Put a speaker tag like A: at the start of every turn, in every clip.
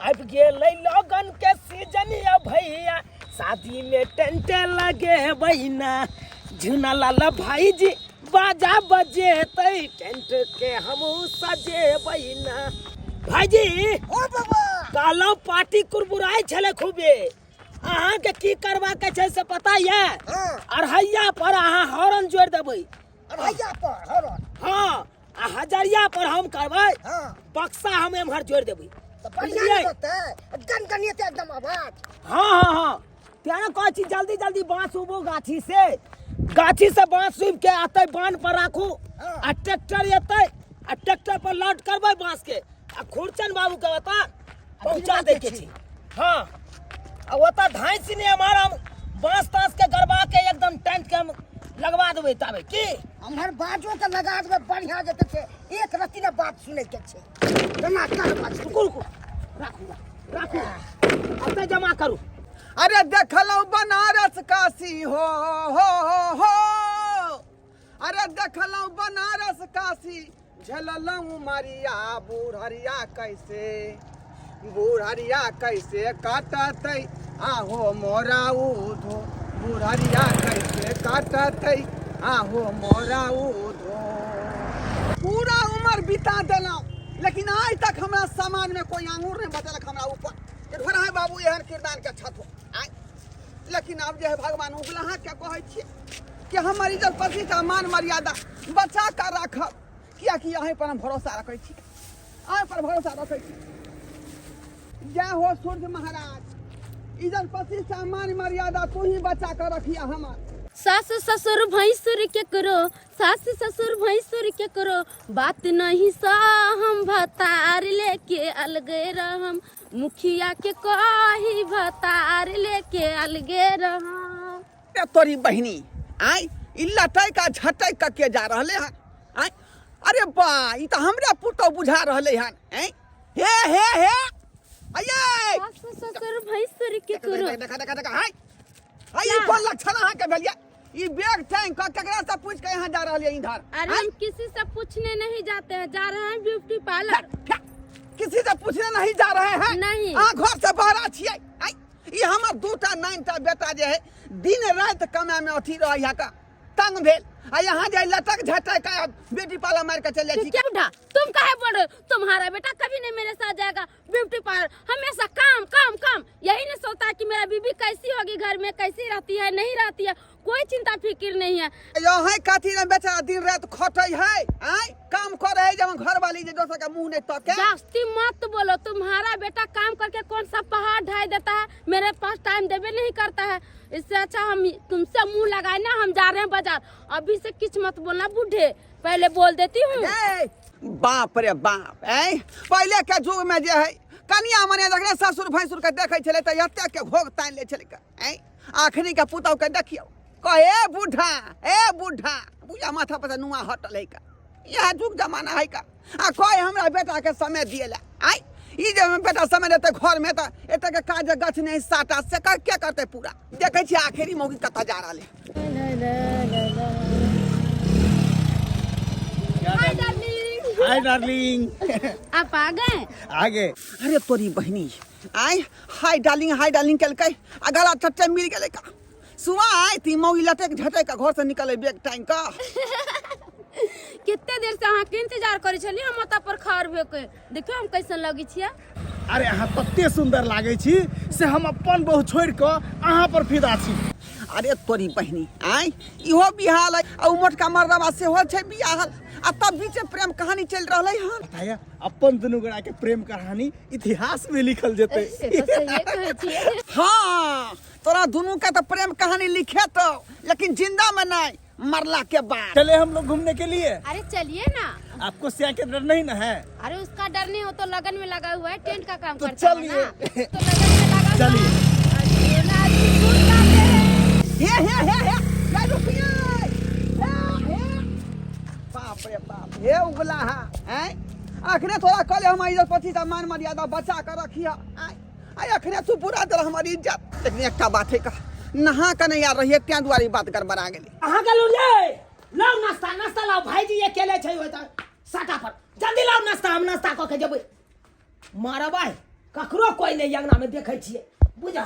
A: आबि गेलै लगन के सीजन या भैया, शादी में टेंट लगेबै ना। झुना लाल भाईजी बाजा बजेतै, टेंट के हमहूँ सजेबै ना। भाईजी
B: ओ बाबा,
A: कहलहुँ पार्टी कुरबुराइ छलै खूबे, अहाँके की करबाके छै से पता यऽ?
B: हाँ।
A: अढ़ैया पर अहाँ हॉर्न जोड़ि देबै।
B: अढ़ैया पर हॉर्न?
A: हाँ, आ हजरिया पर हम करबै।
B: हाँ।
A: बक्सा हम एम्हर जोड़ि देबै।
B: तऽ बढ़िआँ
A: बुझलियै?
B: ने होतै, गनगनेतै एकदम आवाज।
A: हाँ हाँ हाँ, तें ने कहै छी जल्दी जल्दी बाँस उबू गाछी से, गाछी से बाँस उबि के अतै बान्ह पर राखू।
B: हाँ।
A: आ ट्रैक्टर एतै आ ट्रैक्टर पर लोड करबै बाँस के आ खुरचन बाबू के ओतऽ पहुँचा दै के छै। हाँ, आ ओतऽ धाँसि ने एम्हर हम बाँस ताँस के गड़बा के एकदम टेंट के हम लगवा देबै ताबे की।
B: एम्हर बाजो के लगा देबै बढ़िआँ जते छै, एक रत्ती ने बात सुनै के छै। केना करबै?
A: रुकू रुकू, राखू राखू, एतऽ जमा करू।
C: अरे देखलहुँ बनारस काशी हो हो हो हो, अरे देखलहुँ बनारस काशी झेललहुँ मरिया, बुढ़रिया कैसे, बुढ़रिया कैसे काटतै आहो मोरा उधो, बुढ़रिया कैसे काटतै आहो मोरा उधो। पूरा उम्र बिता देलहुँ लेकिन आइ तक हमरा समाज में कोई आंगुर नहीं बतेलक हमरा ऊपर जे घोड़ा है बाबू एहन किरदार के छथो आइ। लेकिन आब जे है भगवान उगलाहा के कहै छियै कि हमर इज्जत प्रतिष्ठा मान मर्यादा बचा कर राखब, कियाकि अहीं पर हम भरोसा रखै छी, अहीं पर भरोसा रखै छी। जय हो सूर्य महाराज, इज्जत प्रतिष्ठा मान मर्यादा तू ही बचा कर रखिया हमर।
D: सास ससुर भैंसुर के करो, सास ससुर भैंसुर के करो बात नहीं सा, हम भतार लेके अलगे रहम, मुखिया के कही भतार लेके अलगे रहम।
C: ए तोरी बहिनी, आय ई लटैक आ झटैक के के जा रहले हन? आय अरे बा, ई तऽ हमरे पुतहु बुझा रहले हन। आय हे हे हे आये,
D: सास ससुर भैंसुर के
C: देखा
D: करो।
C: देखा देखा देखा, हाय हाय, ई कोन लक्षण अहाँ के भेल या? ई बैग टांग के केकरा से पूछ के यहाँ जा रहल है इधर?
D: अरे हम किसी से पूछने नहीं जाते हैं, जा रहे हैं ब्यूटी पार्लर।
C: किसी से पूछने नहीं जा रहे हैं?
D: नहीं।
C: अहाँ घर से बाहर छियै। आय ई हमर दूटा नाइनटा बेटा जे है दिन राति कमाय में अथी रहै है का तंग भेल, आ यहाँ जे लटक झटक के ब्यूटी पार्लर मार के चल जाइ छी।
D: क्या बुढ़ा तुम काहे बोल रहे हो? तुम्हारा बेटा कभी नहीं मेरे साथ जाएगा ब्यूटी पार्लर, हमेशा काम काम काम, यही नहीं सोचता कि मेरा बीबी कैसी होगी, घर में कैसी रहती है नहीं रहती है, कोई चिंता फिक्र नहीं है।
C: यहाँ कथी ने बेचारा दिन रात खटै है, आय काम करे है जब घर वाली जे दोसर के मुंह नहीं तके।
D: जास्ती मत बोलो, तुम्हारा बेटा काम करके कौन सा पहाड़ ढाई देता है, मेरे पास टाइम देवे नहीं करता है, इससे अच्छा हम तुमसे मुंह लगाए ना, हम जा रहे हैं बाजार, अभी से किछ मत बोलना बूढ़े, पहले बोल देती हूँ।
C: ए, बाप रे बाप, ए पहले के युग में जे है कनिया मने जखने ससुर भैंसुर के देखै छलै तऽ एते के घोघ तानि लै छलै ए, आखनी के पुतहु के देखियौ कहे ए बूढ़ा, ए बूढ़ा, बुझा माथा पर से नुआ हटल है का, इएह युग जमाना है का। आ कहे हमरा बेटा के समय दिए ला, आइ ई जे बेटा समय देतै घर में तऽ एते के काज गछ नहीं साटा से कर के करतै पूरा। देखै छियै आखिरी मौगी कतऽ जा रहल है।
D: Hi darling.
E: हाय डार्लिंग,
D: आप आ गए?
E: आ गए।
C: अरे तोरी बहिनी, आय हाय डार्लिंग हाय डार्लिंग केलकै आ गला चट्टे मिल गेलै का सुबह आय ती मौगी लटक झटक के घर से निकले बैग टांग के।
D: कितने देर से अहाँ के इंतजार करे छली हम ओतऽ पर खड़ भे के, देखियो हम कैसन लगै छियै।
E: अरे अहाँ तते सुंदर लागै छी से हम अपन बहु छोड़ि कऽ अहाँ पर फिदा छी।
C: अरे तोरी बहिनी, आय इहो बिहाल है आ उ मोटका मर्दबा सेहो छै बियाहल, आ तब बीचे प्रेम कहानी चलि रहलै हन।
E: बताया अपन दुनू गोरा के प्रेम कहानी इतिहास में लिखल जेतै।
D: से तऽ सहिए कहै छियै।
C: हाँ तोरा दुनू के तो प्रेम कहानी लिखे तो, लेकिन जिंदा में नहीं, मरला के बाद।
E: चले हम लोग घूमने के लिए?
D: अरे चलिए ना।
E: आपको सिया के डर नहीं ना है?
D: अरे उसका डर नहीं हो तो लगन में लगा हुआ है, टेंट का काम
E: तो
D: करता है ना।
E: चलिए।
D: तो लगन में लगा हुआ है।
E: चलिए।
D: अरे ना, आज झूठ गाते हैं।
C: हे हे हे हे, ले रुकिए। हे, हे। बाप रे बाप, हे उगला है, हैं? अखने तोरा कहले हम इज्जत प्रतिष्ठा मान मर्यादा बचा कर रखिया, आय आय अखने तू बुरा दल हमारी इज्जत। लेकिन एकटा बात है का, नहा के नहीं यार रहिए तें दुआरे बात गड़बड़ा गेली।
A: अहाँ गेलु रे, लाउ नाश्ता, नाश्ता लाउ, भाईजी अकेले छै ओतऽ साटा पर, जल्दी लाउ नाश्ता, हम नाश्ता कऽ के जेबै। मारबै ककरो कोई कोई नहि अंगनामे देखै छियै बुझह।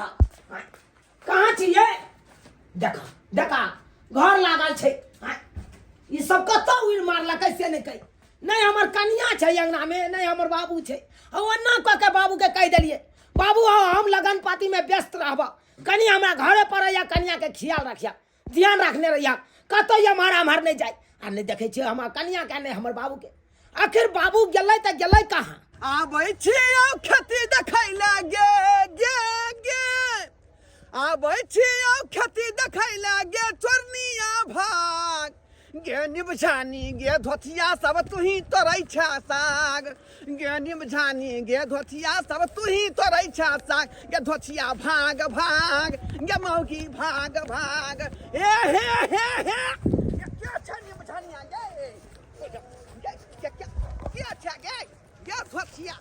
A: आँय, कहाँ छियै? देखा देखा, घर लागल छै। आँय, ई सब कतऽ उड़ि मारलकै से नहि कहि। नहि हमर कनिया छै अंगनामे, नहि हमर बाबू छै। आ ओना कऽ के बाबूके कहि देलियै, बाबू हौ हम लगन पातीमे व्यस्त रहबह, कनि हमरा घरे पर रहिया, कनियाके ख्याल रखिया, ध्यान रखने रहिया, कतौ एम्हर आम्हर नहि जाय। आ नहि देखै छियै हमर कनियाके, नहि हमर बाबूके। आखिर बाबू गेलै तऽ गेलै कहाँ?
C: आबै छियौ खेती देखै लए गे गे गे, आबै छियौ खेती देखै लए गे चोरनिया भाग गे, निबझानी गे धोथिया सब तुही तोड़ै छा साग गे, निबझानी गे धोथिया सब तुही तोड़ै छा साग गे, धोथिया भाग भाग गे मौगी भाग भाग। हे हे हे हे, ये क्या छै निबझानिया गे? गे क्या क्या छै गे गे धोथिया?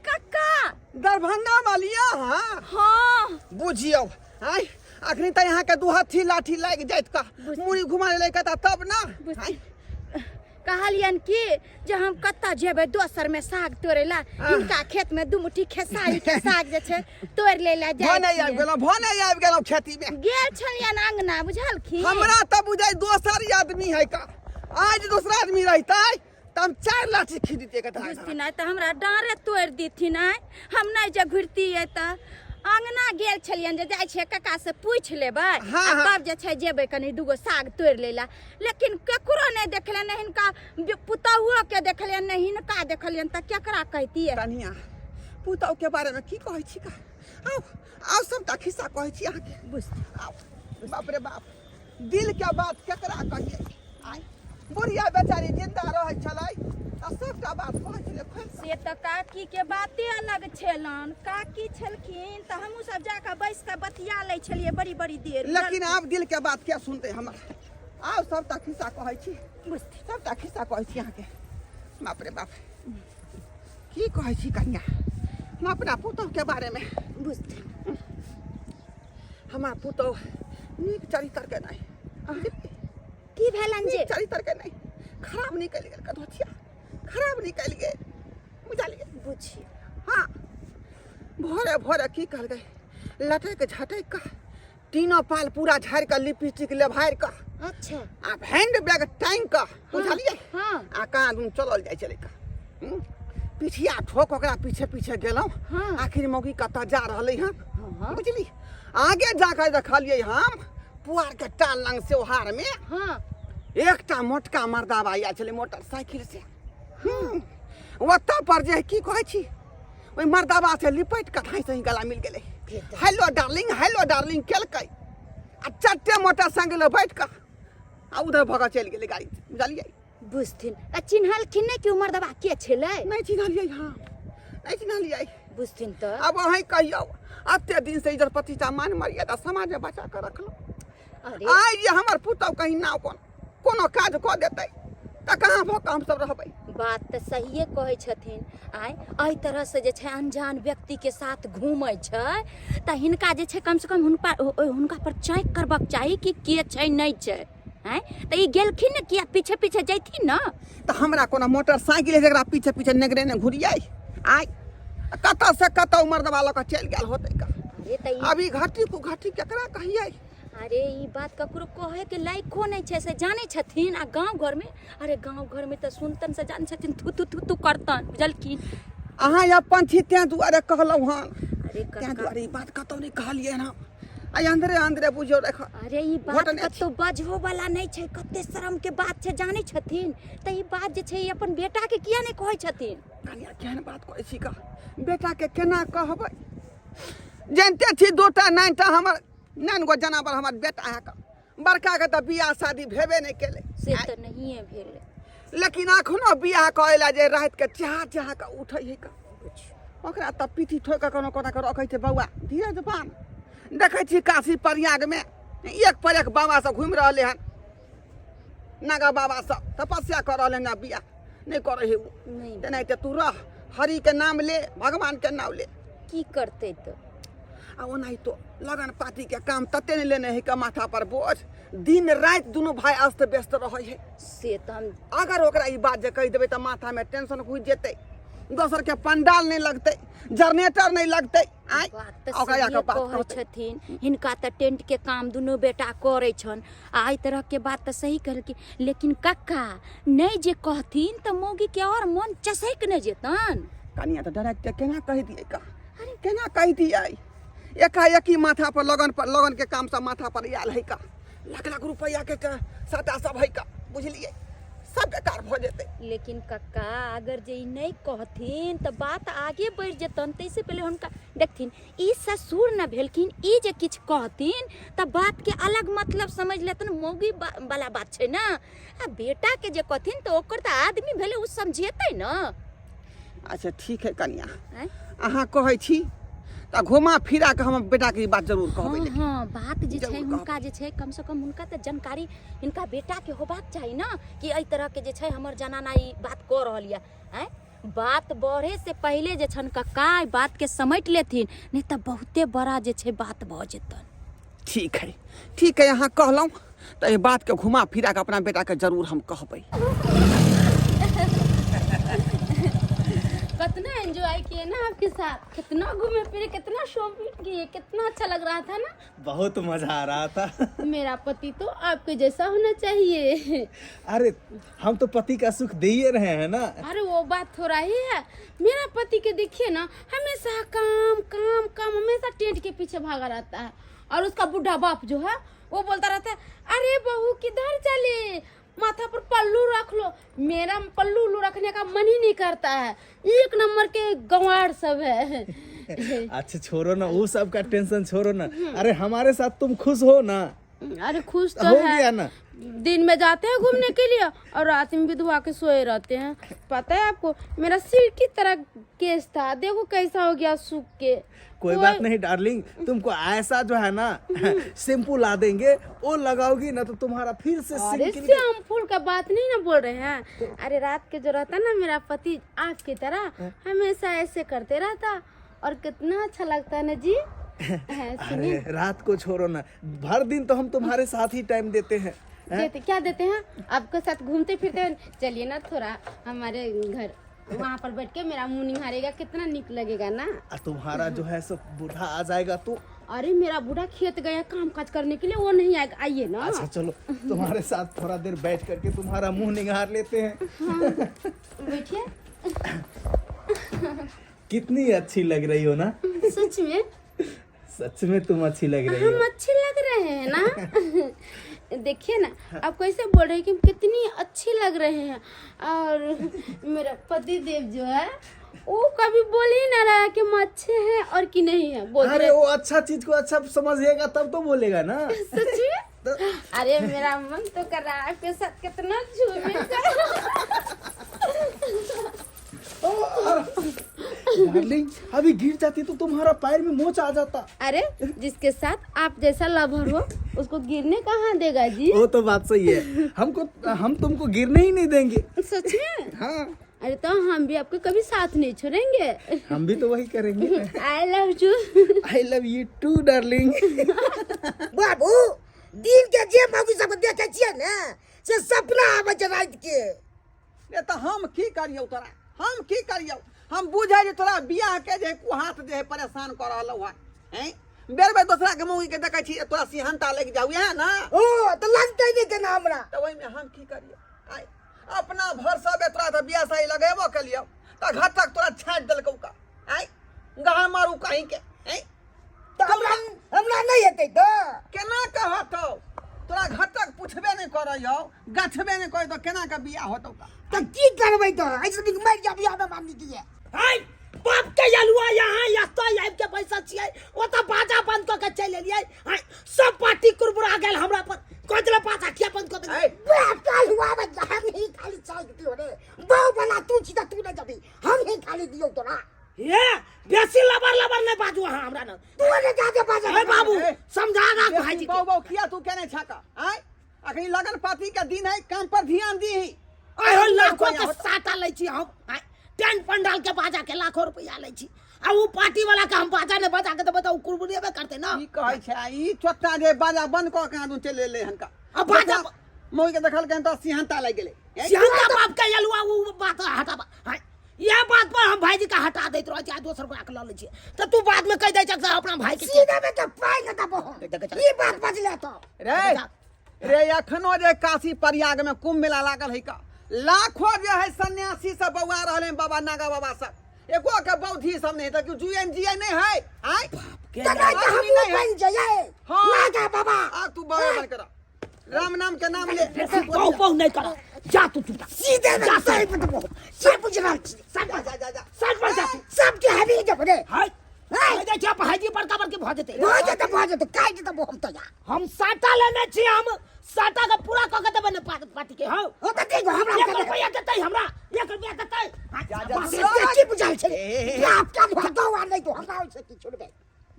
D: कक्का,
C: दरभंगा वालिया? हाँ
D: हाँ,
C: बुझियौ आय अखनी तऽ अहाँके दू हत्थी लाठी लागि जाइत का मुड़ी घुमा लै कता तब ना। आँय,
D: कहलियन कि जे हम कतऽ जेबै दोसर में साग तोड़े ला, हिनका खेत में दू मुट्ठी खेसारी के साग जे छै तोड़ ले ला
C: भऽ
D: जाइ
C: नहि आबि
D: छियै।
C: गेलहुँ, भऽ नहि आबि गेलहुँ खेती में
D: गेल छलियन अंगना, बुझलखिन?
C: हमरा तऽ बुझाइ दोसर आदमी है का। आज दोसर आदमी रहितै तऽ हम 4 लाठी खींच दितियै कथा।
D: बुझथिन आइ तऽ हमरा डाँरे तोड़ि देथिन। आइ हम नहि जे घुरतियै तऽ अंगना गेल छलियनि जे जाइ छियै काका से पूछि लेबै
C: हाँ,
D: आ
C: हाँ।
D: तब जे छै जेबै कनि दूगो साग तोड़ि लै ला, लेकिन केकरो नहि देखलियनि, नहि हिनका पुतहुओ के देखलियनि, नहि हिनका देखलियनि, तऽ केकरा कहितियै?
C: कनिया, पुतहु के बारे में की कहै छी का? आउ आउ, सबटा खिस्सा कहै छी अहाँके।
D: बुझ
C: आउ। बाप रे बाप, दिल के बात केकरा कहियै? आइ बुढ़िया बेचारी जिंदा रहै छलै तऽ सबटा बात कहै छलै खोलि कऽ।
D: से तऽ काकी के बाते अलग छलन। काकी छलखिन तऽ हमहूँ सब जाकऽ बैस कऽ बतिया लै छलियै बड़ी बड़ी देर।
C: लेकिन आब दिल के बात के सुनतै हमर? आउ, सबटा खिस्सा कहै छी।
D: बुझथिन।
C: सबटा खिस्सा कहै छी अहाँके। बाप रे बाप, की कहै छी कनिया हम अपना पुतहु के बारे में?
D: बुझथिन।
C: हमार पुतहु नीक चरित्र के नहीं।
D: की भेलन जे
C: नीक चरित्र के नहीं, खराब निकलि गेल कधोथिया, खराब निकलि गेल, बुझलियै?
D: बुझियौ।
C: हाँ, भोरे भोरे की कहलकै, लटकि झटकि कऽ तीनो पाल पूरा झाड़ि कऽ लिपस्टिक लेभारि कऽ आ हैंड बैग टाँगि कऽ, बुझलियै?
D: हाँ।
C: आ कहाँ दुन चलल जाइ छलै का। पिठिया ठोक ओकरा पीछे पीछे गेलहुँ।
D: हाँ।
C: आखिर मौगी कतऽ जा रहलै हन?
D: हाँ।
C: बुझली, आगे जाकर देखलियै हम पुआर के टाल लंग सेवहार में एकटा मोटका मर्दाबा आयल छलै मोटरसाइकिल से। ओतऽ पर जे की कहै छी, ओहि मर्दाबा से लिपटि कऽ धाँइ से ही गला मिल गेलै, हेलो डार्लिंग, हेलो डार्लिंग केलकै आ चट्टे मोटरसाइकिल लग बैठ कऽ आ उधर भऽ कऽ चलि गेलै गाड़ी से, बुझलियै?
D: बुझथिन, आ चिन्हलखिन नहि कि उमर दबा के छलै?
C: नहि चिन्हलियै हम, नहि चिन्हलियै।
D: बुझथिन तऽ
C: आब अहीं कहियौ, एते दिन से इज्जत प्रतिष्ठा मान मर्यादा समाज में बचा कऽ रखलहुँ।
D: अरे,
C: आइ जे हमर पुतहु कहीं नाव कोनो कोनो काज कऽ देतै तऽ कहाँ भऽ कऽ हमसब रहबै?
D: बात तऽ सहिए कहै छथिन। आइ एहि तरहसँ जे छै अनजान व्यक्तिके साथ घूमै छै तऽ हिनका जे छै कमसँ कम हुनका हुनका पर चेक करबाक चाही कि के छै नहि छै। आँय, तऽ ई गेलखिन ने किया पीछे पीछे जैथिन ने?
C: तऽ हमरा कोनो मोटरसाइकिल है जकरा पीछे पीछे नेगरे ने घुरियै? आइ कतऽ से कतऽ मर्दबा लऽ कऽ चलि गेल होतै का?
D: अरे तऽ ई
C: अभी घटी कु घटी केकरा कहियै?
D: अरे, ई बात ककरो कहै के लायको नहि छै से जानै छथिन। आ गाँव घरमे, अरे गाँव घरमे तऽ सुनतन से जानै छथिन, थू थू थू थू करतन, बुझलखिन?
C: अहाँ अपन छी तें दुआरे कहलहुँ हन।
D: अरे
C: तें
D: कक्का,
C: दुआरे ई बात कतौ नहि कहलियै हन हम। आइ अन्दरे अन्दरे बुझियौ रख।
D: अरे, ई बात
C: घटने छै।
D: कतौ बजहो वाला नहि छै, कते शरम के बात छै, जानै छथिन? तऽ ई बात जे छै ई अपन बेटा के किया नहि कहै छथिन?
C: कनिया, केहन बात कहै छी का? बेटाके केना कहबै? जानिते छी दूटा नाइनटा हमर नाइन गो जनावर हमर बेटा है का। बड़का के तऽ बियाह शादी भेबे नहि केलै।
D: से तऽ नहिए भेलै।
C: लेकिन अखनो बियाह करै लए जे राति के चाह चाह के उठै है का, ओकरा तऽ पीठी ठोकि कऽ कोनो कोना कऽ रखै छै, बौआ धीरज बान्ह। देखै छी काशी प्रयागमे एक पर एक बाबा सब घुमि रहलै हन, नागा बाबा सब तपस्या कऽ रहलै हन, आ बियाह नहि करै है उ।
D: नहि।
C: तेनाहिते तू रह, हरि के नाम ले, भगवान के नाम ले।
D: की करतै तऽ?
C: आ ओनाहितो लगन पाती के काम तते ने लेने है के माथा पर बोझ, दिन राति दुनू भाई अस्त व्यस्त रहै है।
D: से तऽ हम
C: अगर ओकरा ई बात जे कहि देबै तऽ माथा में टेंशन घुसि जेतै। दोसर के पंडाल नहि लगतै, जनरेटर नहि लगतै। आँय,
F: बात तऽ
C: ओकरा
F: सहिए
C: जाकऽ बात
F: कहै
C: कहतै।
F: छथिन। हिनका तऽ टेंट के काम दुनू बेटा करै छन, आ एहि तरह के बात तऽ सही कहलखिन। लेकिन कक्का नहि जे कहथिन तऽ मौगी के और मन चसैक नहि जेतन।
C: कनिया तऽ डायरेक्ट केना कहि दियै का, केना कहि दियै? एकाएकी माथा पर लगन पर लगन के काम सब माथा पर आयल है का, लाख लाख रुपैआ के साटा सब है का, बुझलियै, सब बेकार भऽ जेतै।
F: लेकिन कक्का अगर जे ई नहि कहथिन तऽ बात आगे बढ़ि जेतन। ताहिसँ पहिले हुनका देखथिन, ई ससुर न भेलखिन, ई जे किछु कहथिन तऽ बातके अलग मतलब समझ लेतन। मौगी वाला बात छै ने, आ बेटाके जे कहथिन तऽ ओकर तऽ आदमी भेलै, ओ समझेतै ने।
C: अच्छा ठीक है कनिया,
F: आँय?
C: अहाँ कहै छी तऽ घुमा फिरा कऽ हम बेटाके ई बात जरूर कहबै।
F: हँ
C: लेकिन
F: हँ, बात जे छै
C: जरूर कहबै।
F: हुनका जे छै कमसँ कम हुनका तऽ जानकारी हिनका बेटाके होबाक चाही ने कि एहि तरहके जे छै हमर जनाना ई बात कऽ रहल यऽ। आँय, बात बढ़े से पहिले जे छनि कक्का एहि बातके समेट लेथिन, नहि तऽ बहुते बड़ा जे छै बात भऽ जेतनि।
C: ठीक है, ठीक है, अहाँ कहलहुँ तऽ एहि बातके घुमा फिरा कऽ अपना बेटाके जरूर हम कहबै।
D: कितना एंजॉय किए ना आपके साथ, कितना घूमे फिरे, कितना शॉपिंग किए, कितना अच्छा लग रहा था ना।
E: बहुत मजा आ रहा था।
D: मेरा पति तो आपके जैसा होना चाहिए।
E: अरे हम तो पति का सुख दे ही रहे हैं ना।
D: अरे वो बात थोड़ा ही है, मेरा पति के देखिए ना हमेशा काम काम काम, हमेशा टेंट के पीछे भागा रहता है। और उसका बूढ़ा बाप जो है वो बोलता रहता है, अरे बहू किधर चले, माथा पर पल्लू रख लो। मेरा पल्लू उल्लू रखने का मन ही नहीं करता है, एक नंबर के गंवार सब है।
E: अच्छा छोड़ो ना वो सब का टेंशन छोड़ो ना, अरे हमारे साथ तुम खुश हो ना?
D: अरे खुश तो
E: हो
D: है
E: गया ना।
D: दिन में जाते हैं घूमने के लिए और रात में भी धुआ के सोए रहते हैं। पता है आपको मेरा सिर की तरह केस था, देखो कैसा हो गया सूख के।
E: कोई बात नहीं डार्लिंग, तुमको ऐसा जो है ना शैम्पू ला देंगे, वो लगाओगी ना तो तुम्हारा फिर से
D: अरे
E: सिल्की।
D: शैम्पू का बात नहीं ना बोल रहे हैं। अरे रात के जो रहता ना मेरा पति आपकी तरह हमेशा ऐसे करते रहता, और कितना अच्छा लगता है ना जी।
E: अरे रात को छोड़ो ना, भर दिन तो हम तुम्हारे साथ ही टाइम देते हैं।
D: देते क्या देते हैं, आपके साथ घूमते फिरते हैं। चलिए ना थोड़ा हमारे घर, वहाँ पर बैठ के मेरा मुंह निहारेगा, कितना निक लगेगा ना।
E: और तुम्हारा जो है सब बूढ़ा आ जाएगा तो?
D: अरे मेरा बूढ़ा खेत गया काम काज करने के लिए, वो नहीं आएगा, आइए ना।
E: अच्छा चलो तुम्हारे साथ थोड़ा देर बैठ करके तुम्हारा मुंह निहार लेते हैं।
D: हाँ, बैठिए।
E: कितनी अच्छी लग रही हो ना।
D: सच में?
E: सच में तुम अच्छी लग रही हो।
D: हम अच्छे लग रहे हैं ना। देखिए ना आप कैसे बोल रहे हैं कि हम कितनी अच्छी लग रहे हैं, और मेरा पति देव जो है वो कभी बोल ही ना रहा है कि हम अच्छे हैं और कि नहीं है। बोल
E: अरे
D: रहे
E: वो अच्छा चीज को अच्छा समझेगा तब तो बोलेगा ना।
D: सच में?
E: तो
D: अरे मेरा मन तो कर रहा है आपके साथ कितना झूमे।
E: डार्लिंग अभी गिर जाती तो तुम्हारा पैर में मोच आ जाता।
D: अरे जिसके साथ आप जैसा लवर हो उसको गिरने कहाँ देगा जी।
E: वो तो बात सही है, हमको हम तुमको गिरने ही नहीं देंगे।
D: सच में?
E: हाँ।
D: अरे तो हम भी आपको कभी साथ नहीं छोड़ेंगे।
E: हम भी तो वही करेंगे।
D: I love you.
E: I love you too darling.
B: बाबू दिन के जे मौगी सब देखे छियै ने से सपना आबै छै राति के।
C: ए तऽ हम की करियौ तोरा, हम की करियौ? हम बुझै जे तोरा बियाह के जे कुहात जे है परेशान कऽ रहलौ हँ। हैं, बेर बेर दोसरा के मौगी के देखै छी तोरा सिहनता लागि जाउ इएह ना?
B: ओ तऽ लगतै नहि केना हमरा।
C: तऽ ओहिमे हम की करियौ? आइ अपना भर सब तोरा तऽ बियाह शादी लगेबो केलियौ तऽ घटक तोरा छाँटि देलकौ का। आइ गहा मारू कहीं के। हैं,
B: तऽ हमरा हमरा नहि हेतै तऽ
C: केना कहतौ? तोरा घटक पुछबे नहि करैयौ, गछबे नहि करैतौ, केना के बियाह होतौ का?
B: तऽ की करबै तऽ एहिसँ नीक मरि जा बियाह मे मामी के।
A: हाय बाप के अलुआ यहाँ एतऽ आबि के बैसल छियै, ओतऽ बाजा बंद कऽ के चलि एलियै। हाय सब पार्टी कुरबुरा गेल हमरा पर, कह देलक बाजा किया बंद कऽ देलियै?
B: बाप के अलुआ में हम ही खाली चाय दियो रे, बहु वाला तू छी तऽ तू नहि जबी, हम ही खाली दियौ तोरा।
A: हे बेसी लबर लबर नहि बाजू अहाँ हमरा न।
B: तू ने जादे बाजै।
A: हे बाबू
C: ए,
A: समझा राख भाईजी के।
C: बौ बौ किया तू केने छका? आय अखनी लगन पाती के दिन है, काम पर ध्यान दीही।
A: आय हो लाखों के साटा लै छी हम, आय टेंट पंडाल के बाजा के लाखों रुपया लै छी, आ उ पार्टी वाला के हम बाजा ने बजा के देबै तऽ उ कुरबुरेबे करतै ना।
C: की कहै छै ई चोट्टा जे बाजा बंद कऽ के आदू चलि एलै हनका।
A: आ बाजा
C: मौगी के देखलकै हन तऽ सिहनता लागि गेलै।
A: सिहनता बाप के अलुआ उ बात हटाबा। आय इएह बात पर हम भाईजी के हटा दैत रहै छियै आ दोसर गोटा के लऽ लै छियै तऽ तू बाद में कहि दै छक से अपना भाई के
B: सीधे में के पाइ न दबो हम
A: देख, देख,
B: ई बात बजले तो
C: रे रे अखनो जे काशी प्रयाग में कुंभ मेला लागल है का लाखों जे है सन्यासी सब बौआ रहले हैं बाबा नागा बाबा सब एको के बौद्धि सब नहीं तऽ जुएन जिए नहीं है आय
A: के
B: तऽ नहीं तऽ
C: आदमी
B: हमहूँ
C: नहीं है।
B: बनि जइयै
C: हाँ।
B: नागा बाबा
C: आ तू बाबा बन कर राम नाम के नाम ले
A: बेसी बहु बहु नहीं कर जा तू चुप
B: सीधे में
A: जा
B: सही पर दबो से बुझ रहल छी
A: सब
C: जा जा जा जा
A: साइड पर जा तू
B: सबके हबी जब रे
A: हाय हाय देखिए भाईजी बड़का बड़की भऽ जेतै
B: भऽ जेतै भऽ जेतै काटि देबो हम तऽ जा
A: हम साटा लेने छी हम साटा के पूरा कऽ के देबै ने पार्टी के हौ
B: ओ तऽ ठीक हमरा
A: एक रुपया देतै हमरा एक रुपया देतै
C: जा, जा,
B: से की बुझल छै बाप के भतो आ नहीं तो हमरा ओइसे की छोड़बै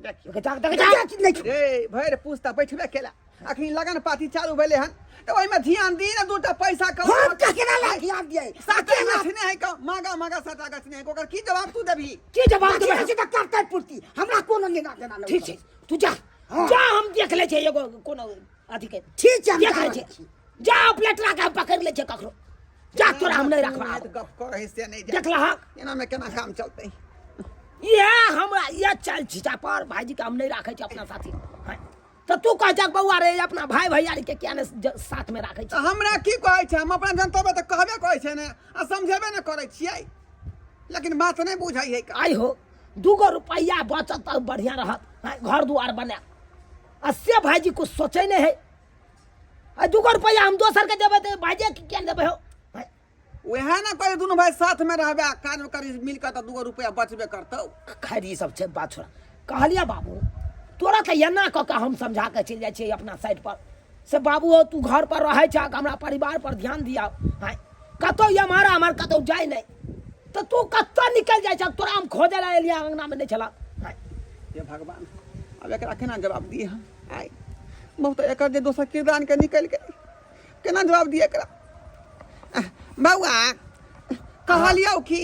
C: देखियौ
A: देख देख जा
B: जा कि नहीं छोड़बै
C: रे भरि पुस्ता बैठबे केला अखनी लगन पाती चालू भेले हन तऽ ओहिमे ध्यान दी ने दूटा पैसा कमा
B: हम ककरा ला ध्यान दियै
C: साटा गछने है का मांगा मांगा साटा गछने है ओकर की जवाब तू देबही
A: की जवाब
B: देबै
A: देबै
B: से तऽ करतै पूर्ति हमरा कोनो लेना देना नहीं
A: ठीक छै तू जा
B: हाँ।
A: जा हम देख लै छियै एगो कोनो अथी के
B: ठीक छै हम
A: देख
B: जा
A: लै
B: रहल
A: छियै
B: छी।
A: जा प्लेटरा के हम पकड़ि लै छियै ककरो जा तोरा हम नहीं रखबा
C: तऽ गप करै से नहीं जा
A: देख लहक
C: एना में केना काम चलतै
A: इएह हमरा इएह चालि छिचा पर भाईजी के हम नहीं राखै छी अपना साथी हैं। तऽ तू कह जा बौआ रे अपना भाई भैयारी के किया ने साथ में राखै छी
C: तऽ हमरा की कहै छै हम अपना जनतबै तऽ कहबे करै छै ने आ समझेबे ने करै छियै लेकिन बात नहि बुझै है
A: आइ हो दूगो रुपैआ बचत तऽ बढ़िआँ रहत हैं, घर दुआर बनायब आ से भाईजी कुछ सोचै नहि है आ दूगो रुपैआ हम दोसर के देबै तऽ भाईजी के किया ने देबै हो हैं,
C: वएह ने कहै दुनू भाई साथ में रहबे आ काज करी मिल कऽ तऽ दूगो रुपैआ बचबे करतौ
A: खैर ई सब छै बात छोड़ा कहलियै बाबू तोरा तऽ एना कऽ कऽ हम समझा कऽ चलि जाइ छियै अपना साइड पर से बाबू हो तू घर पर रहै छह हमरा परिवार पर ध्यान दिया आँय कतहु एम्हर आम्हर कतहु जाइ नहि तऽ तू कतऽ निकलि जाइ छह तोरा हम खोजै लए एलियै अङ्गनामे नहि छलह आँय
C: हे भगवान आब एकरा केना जवाब दिए हम आइ बहुत एकर जे दोसर किरदान के निकलि गेलै केना जवाब दिए एकरा बौआ कहलियौ कि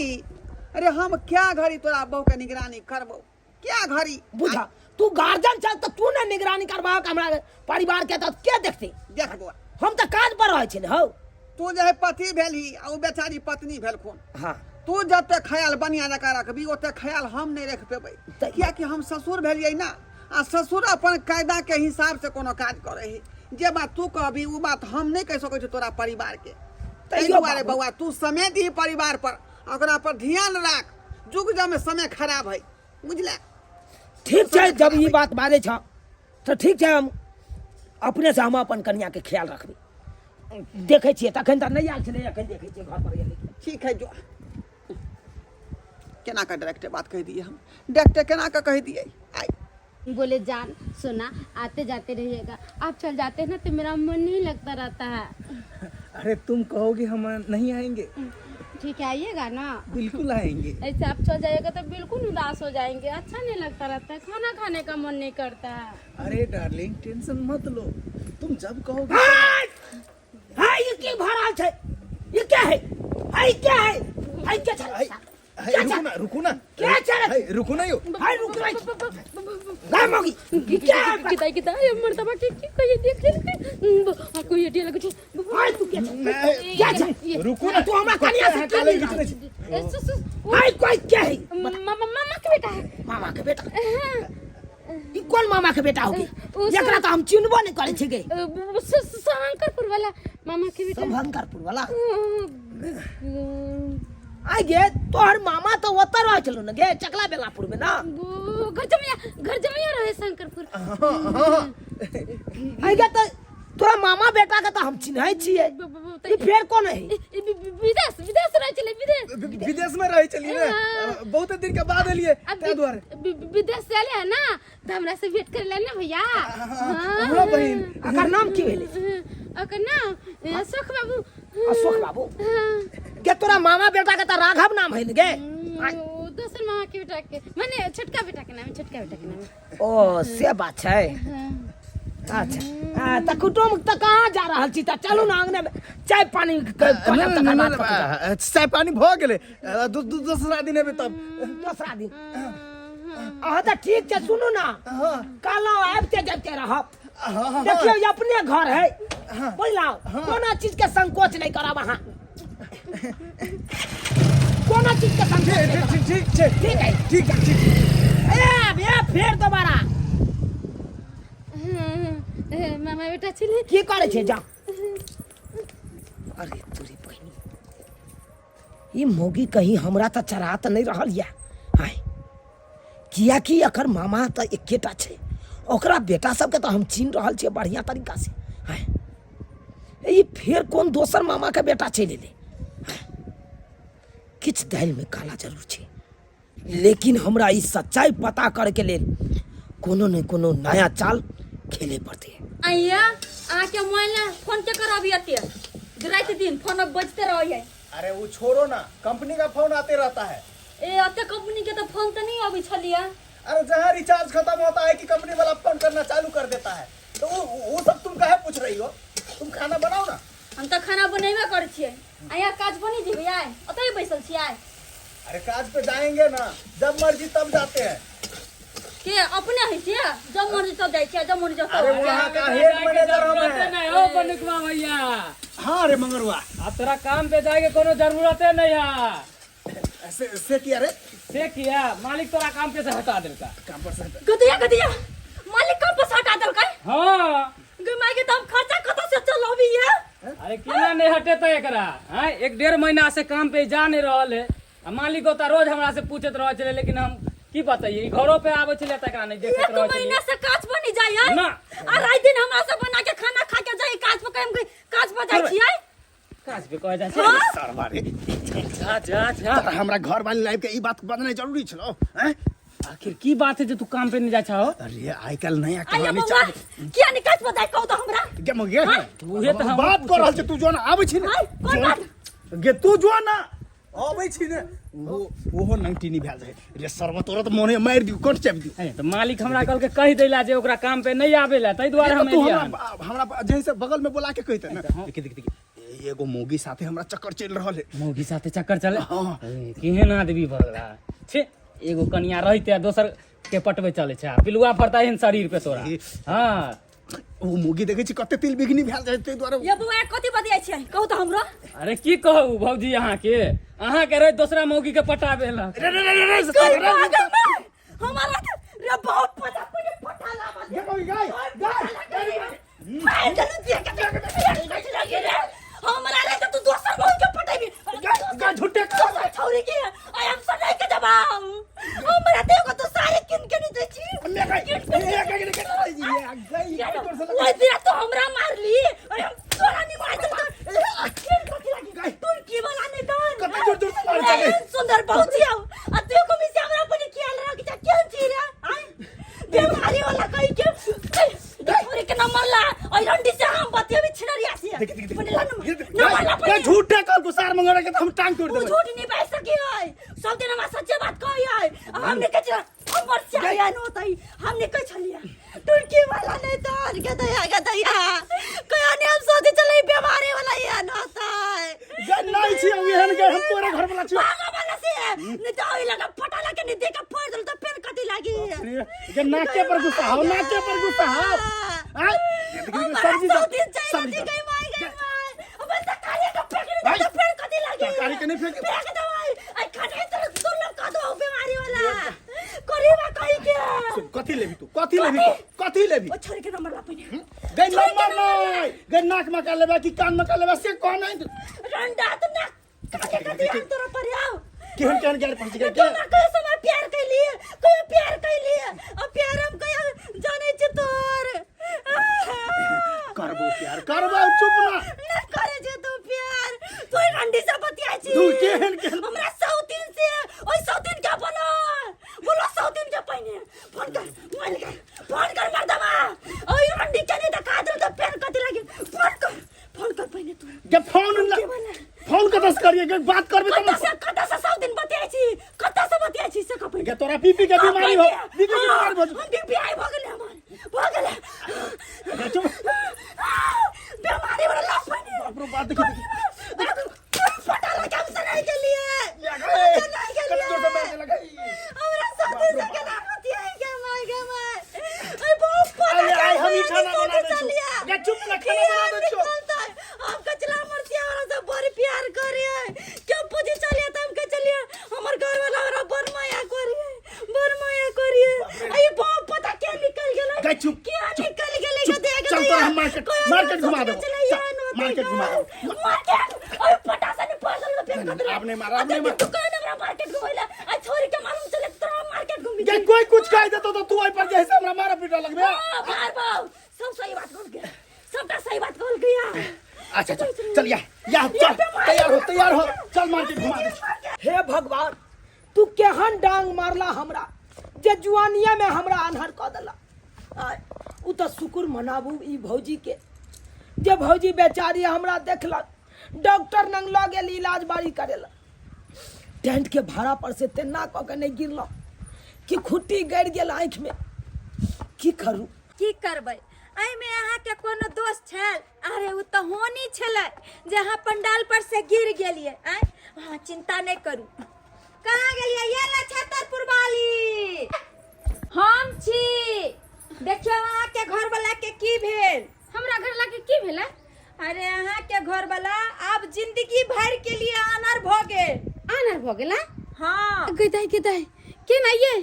C: अरे हम क्या घड़ी तोरा बहू के निगरानी करबौ क्या घड़ी
A: बुझा तू गार्जियन छह तऽ तू ने निगरानी करबाक हमरा परिवार के तऽ के देखतै
C: देख बौआ
A: हम तऽ काज पर रहै छी ने हौ
C: तू जे है पति भेलही आ ओ बेचारी पत्नी भेलखुन
A: हाँ
C: तू जते ख्याल बढ़िया जकाँ रखबी ओते ख्याल हम नहि रखि पेबै कियाकि हम ससुर भेलियै ने आ ससुर अपन कायदा के हिसाब से कोनो काज करै है जे बात तू कहबी ओ बात हम नहि कहि सकै छी तोरा परिवार के ताहि
A: तैयो
C: दुआरे
A: बाबू।
C: बौआ तू समय दीही परिवार पर आ ओकरा पर ध्यान राख जुग जमे समय खराब है बुझले
A: ठीक छै जब ई बात बाजै छह तऽ ठीक छै हम अपने से हम अपन कनियाके ख्याल रखबै देखै छियै तखन तऽ नहि आयल छलै एखन देखै छियै घर पर एलै
C: ठीक है जो केना कऽ डायरेक्टे बात कहि दिए हम डायरेक्टे केना कऽ कहि दिए आइ
D: बोले जान सोना आते जाते रहिएगा आप चल जाते हैं ना तो मेरा मन नहीं लगता रहता है
E: अरे तुम कहोगे हम नहीं आएंगे
D: ठीक है आइएगा ना
E: बिल्कुल आएंगे
D: ऐसे आप चल जाइएगा तो बिल्कुल उदास हो जाएंगे अच्छा नहीं लगता रहता है खाना खाने का मन नहीं करता है
E: अरे डार्लिंग टेंशन मत लो तुम जब कहोगे
A: हाय हाय ई की भऽ रहल छै ई क्या है हाय क्या है हाय क्या छै
E: हाय, हाय, रुको ना रुको ना
A: क्या चल
E: हाय, रुको ना यो
A: हाय रुक रही गाय मौगी ई क्या है
D: किता किता ये मर्तबा के की कहिए देख ले आपको ये डिया लगे
A: हाय तू क्या छै क्या छै
E: रुको ना
A: तू हमरा कनिया से की
E: काले
A: मिल
E: खींचने छी।
A: हाय कोई क्या है
D: मामा मामा के बेटा है
A: मामा के बेटा ई कोन मामा के बेटा होगी
D: उ सब-
A: एकरा तो हम चिन्हबो नहीं करे छी गे
D: शंकरपुर वाला मामा के बेटा
A: शंकरपुर वाला आइ गे तोहर मामा तो ओतऽ रहै छलो ने गे चकला बेलापुर में ना
D: घर जमैया घर जमैया रहे शंकरपुर
A: आइ गे तऽ तोरा मामा बेटा के तऽ हम चिन्है छियै ई फेर कोन है
D: विदेश विदेश रहै छलै विदेश
E: विदेश में रहै छलियै ने
D: हाँ।
E: बहुत दिन के बाद एलियै
D: अब
E: ताहि दुआरे
D: विदेश से एले है ना तऽ हमरा से भेंट करे ला ना भैया
E: हाँ बहिन
A: एकर नाम की भेलै
D: ओकर नाम अशोक बाबू
A: अशोक बाबू
D: हाँ।
A: गे तोरा मामा बेटा के तऽ राघव नाम है ने गे
D: ओ दोसर मामा के बेटा के माने छोटका बेटा के नाम है, छोटका बेटा के नाम है।
A: ओ से बात छै अच्छा हाँ, तऽ कुटुम्ब तऽ कहाँ जा रहल छी तऽ चलू ने अंगने में चाय पानी करब तकर बाद कतौ जायब।
E: चाय पानी भऽ गेलै दोसरा दिन एबै तब
A: दोसरा दिन अहाँ तऽ ठीक छै सुनू ने कहलहुँ आबिते जाइते रहब देखियौ ई अपने घर है बुझलहुँ कोनो चीज के संकोच नहि करब अहाँ कोनो चीज के संकोच नहि करब।
E: ठीक छै।
A: ठीक है।
E: ठीक छै, ठीक।
A: ए ए फेर दोबारा।
D: मामा बेटा छलै।
A: की करै छै जा। अरे तोरी बहिनी, ई मौगी कहीं हमरा तऽ चढ़ा तऽ नहि रहल यऽ आय, कियाकि एकर मामा तऽ एकेटा छै, ओकरा बेटा सबके तऽ हम चिन्ह रहल छियै बढ़िआँ तरीका से। आय, ई फेर कोन दोसर मामाके बेटा चलि एलै? आय, किछु दालिमे काला जरूर छै, लेकिन हमरा ई सच्चाई पता करैके लेल कोनो ने कोनो नया चाल खेले पड़तै।
F: आइया अहाँके मोबाइल ने फोन के करब एते राति दिन फोन बजते रहैए।
E: अरे वो छोड़ो ना, कंपनी का फोन आते रहता है।
F: ए अते कंपनी के तो फोन तो नहीं अबै छलिया।
E: अरे जहाँ रिचार्ज खत्म होता है कि कंपनी वाला फोन करना चालू कर देता है, तो वो सब तुम काहे पूछ रही हो? तुम खाना बनाओ ना।
F: हम तऽ खाना बनेबे करै छियै। आया काज बनी जेबै आइ ओतहि बैसल छियै?
E: अरे काज पे जाएंगे ना, जब मर्जी तब जाते हैं।
F: के अपने होइ छियै जब मर्जी तब जाइ छियै, जब मर्जी तब
E: अरे
F: आबै छियै।
E: वहाँ का हेड मैनेजर हम हैं।
G: नहीं हो बनुकवा भैया।
E: हाँ रे मंगरुआ,
G: अब तोरा काम पे जाए के कोनो जरूरते नहीं है।
E: ऐसे से किया रे?
G: से किया मालिक तोरा काम पे से हटा देलका।
E: काम पर से हटा-
F: गदिया गदिया मालिक काम पर से हटा देलकै?
G: हाँ।
F: गे माय के, तऽ हम खर्चा कतऽ से चलबी ये?
G: अरे केना नहीं हटेतै एकरा? हैं, एक डेढ़ महीना से काम पे जा नहीं रहल है आ मालिक ओता रोज हमरा से पूछैत रहै छलै, लेकिन हम की बताइए, ई घरो पे आबै छलै तऽ एकरा नहीं देखैत
F: एक
G: रहै
F: महीना
G: छलियै।
F: से काज पर नहीं जाइ है
G: ना।
F: आ राति दिन हमरा से बना के खाना खा के जाइ काज पर, हम काज पर जाइ छियै।
G: काज पे कह जाइ छै।
F: हाँ?
E: सरवा रे।
G: जा जा जा।
E: तोरा हमरा घर वाली लाइफ के ई बात बदनाइ जरूरी छलो हैं?
G: आखिर की बात है जे तू काम पे नहीं जाइ छहो?
E: अरे आइ काल्हि नया
F: आइया
E: कहानी
F: बौआ
E: चल
F: किया नहीं काज पर जाइ कहू तऽ हमरा?
E: गे मगे।
G: उहे तऽ हम
E: बात कर रहल छी, तू जो ना आबै छी ने।
F: आइ, कोन बात?
E: गे तू जो ना आबै छी ने, ओहो ओहो नंगटीनी भेल रहै रे सरवा, तोरा तऽ मोने मारि दियौ, कट चापि दियौ।
G: ए, तऽ मालिक हमरा कहलकै कहि दैला जे ओकरा काम पे नहीं आबेला, ताहि दुआरे हम
E: तू
G: एलियै
E: हमरा
G: हन।
E: हमरा जहीं से बगल में बोला के कहिते ना। देखी देखी देखी, एगो मौगी साथे हमरा चक्कर चलि रहल है।
G: मौगी साथे चक्कर चले?
E: हाँ।
G: ए, केहन आदमी भऽ गेला छे, एगो कनिया रहिते आ दोसर के पटबै चलै छै, आ पिलुआ फड़ता एहन शरीर पे तोरा। हाँ।
E: ओ मौगी देखै छी कते तिल बिघनी भेल जाइ ताहि दुआरे।
F: ये बौआ कथी बतियाइ छियै कहू तऽ हमरो?
G: अरे की कहू भौजी, अहाँके अहाँके रहे दोसरा मौगी के पटाबे ला।
E: रे रे रे रे रे
F: गई
E: रे रे
F: पागल मैं हमारा के रे बहुत पता पड़े पटा लावा
E: गे मौगी, गाय गाय।
F: मार देलू दिया के लगे रे हमरा रे, तू दोसर मौगी के पटेबी?
E: गाय झूठे।
F: दोसर छौरी के I am सुनाई के जवाब हमरा ते को तो सारे किन के नहीं दै छी। ओइ दिना तो हमरा मारली, अरे हम तोरा नहीं मार देल तो तू की वाला नहीं दन।
E: कते जोर जोर से मारै छलै।
F: एहन सुंदर बहुत छी आ तू को मिसे हमरा पर ख्याल रख जा, केहन छी रे आय बीमारी वाला कहि के छोरी के नंबर ला ओइ रंडी से हम बतियबी छिनरिया से।
E: देख देख देख।
F: पहिले ला नंबर, नंबर ला
E: गे
F: पहिले।
E: झूठे कल गुसार मंगरा के तो हम टांग तोड़
F: उ
E: देबै।
F: झूठ नहीं बाज सकी है, सब दिन हमरा सच्चे बात कही है। हमने कह छलियै हमर से आया न होतै, हमने कह छलियै तुर्की वाला नहीं तर के दया के दया कहियो नहीं हम सोचे चले बीमारी वाला ये न होतै।
E: गे नहीं छी हम एहन, गे हम तोरे घर वाला छी।
F: भागो वाला से नहीं तो ओइ लगा फटा लगे नहीं देख के फोड़ देल तो फिर कथी लागी?
E: रे, गे नाके पर गुस्सा हो, नाके पर गुस्सा हो। आय देख देख,
F: हमारा
E: सब्जी
F: सौ
E: दे,
F: दिन चाहिए
E: सब्जी
F: थी
E: दे।
F: गई माई गई माई अब तरकारी के फेंक दे
E: भाई,
F: तो फिर कथी लागी?
E: तरकारी के नहीं फेंके।
F: फेंक दो आई आई खटाई तो दुर्लभ कर दो बीमारी वाला करीबा कही के।
E: सुन, कथी लेबी तू? कथी लेबी तू? कथी लेबी?
F: ओ छोरी के नंबर ला पहिने।
E: गे नंबर नहीं, गे नाक में का लेबे कि कान में का लेबे से कह नहीं।
F: रंडा तो ना काटे कथी हम तोरा पर आओ।
E: केहन केहन गैर पहुंच गए।
F: तू ना कहियो समय प्यार कैली, कहियो प्यार कैली अब प्यार हम कहियो जाने छी तोर।
E: करबो प्यार करबो, चुप ना।
F: ना करे छे तू प्यार, तू रंडी से बतियाइ छी।
E: तू केहन केहन
F: हमरा सौतीन से ओइ सौतीन के बोलो बोलो सौतीन के पहिने फोन कर, मोबाइल कर, फोन कर मर्दमा ओइ रंडी के नहीं देखा दे तो फेर कथी लागी? फोन कर, फोन कर पहिने तू।
E: गे फोन
F: के बोला?
E: फोन कतऽ से करिए? गे बात करबे
F: कतऽ
E: त
F: से, कतऽ से सौतीन बतियाइ छी, कतऽ से बतियाइ छी से कह पहिने।
E: गे तोरा बीपी के बीमारी हो, बीपी के बीमारी हो।
F: हम बीपी आई भऽ गेलै, हमर भऽ गेलै।
E: गे चुप।
F: बीमारी वाला लाश पहिने।
E: बाप रे बाप, देखी देखी।
F: फटा लगा हम से नहीं गेलिए, नहीं
E: कते जोर से मार
F: गेलिए।
E: देलक।
F: हमरा साथी से केना बतियाइ के माय गे माय अरे बहुत पता।
E: अरे आइ हम ही खाना बना दै छौ। गे चुप ना, खाना बना दै छौ।
F: हम कचला मरसिया हमरा से बड़ प्यार करे, क्यों पूछी चलिए त हम के चलिए हमर घर वाला हमरा बड़
E: रे।
F: अरे बाप पता के निकल गेलै
E: गई चुप,
F: के
E: चुप,
F: निकल गेलै
E: चुप,
F: गो देख
E: चल तोरा हम मार्केट मार्केट घुमा देबो। चल, मार्केट घुमा देबो।
F: मार्केट अरे पटा से नहीं पड़
E: नहीं, नहीं, आब नहीं मार, आब नहीं मार।
F: दुकान हमरा मार्केट घुमैला आ छोरी के मालूम चले तोरा मार्केट घुमी
E: गई कोई कुछ कह देतो तो तू ओइ पर जे है से हमरा मारा पीटा लगबे।
F: हां मार बाप सब सही बात बोल गया सबटा सही बात बोल गया
E: अच्छा चल चल या या चल तैयार हो तैयार हो चल मार्केट घुमा दे।
A: हे भगवान तू केहन डांग मारला हमरा जे जुआनिया में हमरा अनहर कऽ देला। आय, उ तऽ शुक्र मनाबू ई भौजी के जे भौजी बेचारी हमरा देखलक डॉक्टर नंग लऽ गेल इलाज बारी करेला। टेंट के भाड़ा पर से तेना कऽ के नहीं गिरलहुँ कि खुट्टी गड़ि गेल आँखि में। की करू
F: की करबै एहिमे अहाँके कोनो दोष छल? अरे ओ तऽ होनी छलै जे अहाँ पंडाल पर से गिर गेलियै। आँय अहाँ चिंता नहि करू। कहाँ गेलियै? ये ला छतरपुर वाली हम छी। देखियौ अहाँके घरवाला के की भेल।
D: हमरा घरवाला के की भेलै?
F: अरे अहाँके घरवाला आब जिंदगी भर के लिए आनर भऽ गेल।
D: आनर भऽ गेला?
F: हाँ।
D: गई दाई गई दाई केना ये?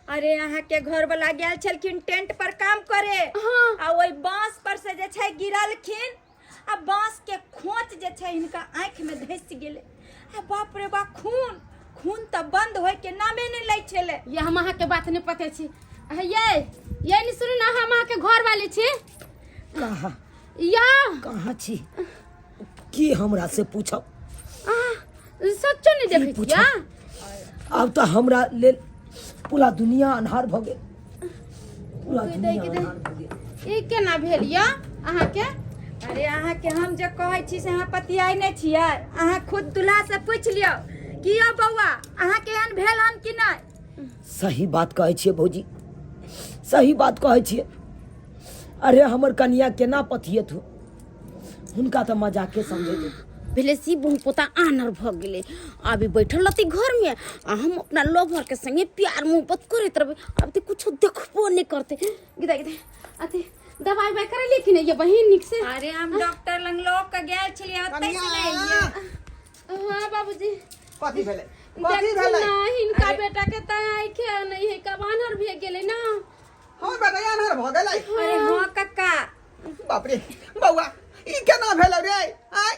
F: अरे अहाँके घरवाला गेल छलखिन टेंट पर काम करे।
D: हाँ।
F: आ ओहि बांस पर से जे छै गिरलखिन आ बांस के खोच जे छै हिनका आँखि में धसि गेलै। आ बाप रे बाप खून खून तऽ बंद होय के नामे नहि लै छलै।
D: ये हम अहाँके बात नहि पते छी। ये नहीं सुनू ना, हम अहाँके घर वाली छी।
A: कहाँ
D: या
A: कहाँ छी? की हमरा से पूछब?
D: सच्चो नहीं देखै
A: पूछब?
D: छियै?
A: आब तऽ हमरा लेल पूरा दुनिया अन्हार भऽ गेल। पूरा
D: गई
A: दुनिया
D: दाई, गई दाई।
A: अन्हार भऽ गेल।
D: ई केना भेल या अहाँके?
F: अरे अहाँके हम जे कहै छी से अहाँ पतियाइ नहि छियै। अहाँ खुद दूल्हा से पूछि लियौ कि यौ बौआ अहाँके एहन भेल हन कि नहि?
A: सही बात कहै छियै भौजी, सही बात कहै छियै। अरे हमर कनिया केना पतियत हो, हुनका तऽ मजाके समझैत हेतै।
D: भेले सी बहु पोता आनर भऽ गेलै। अभी बैठल रहती घर में आ हम अपना लवर के संगे प्यार मोहब्बत करैत रहबै। अब तऽ कुछो देखबो नहि करतै। गिदा गिदा अथी दवाई उवाई करेलियै कि नहि ये बहिन नीक से?
F: अरे हम डॉक्टर लग लऽ के गेल छलियै ओतै से नहि एलियै।
D: हाँ बाबूजी।
C: कथी भेलै? कथी
D: देखू
C: भेलै?
D: ना हिनका बेटा के तऽ आँखि नहि है, कब आन्हर भए गेलै ना।
C: हाँ बेटा आन्हर भऽ गेलै।
F: अरे हाँ कक्का।
C: बाप रे बौआ ई केना भेलै रे? आय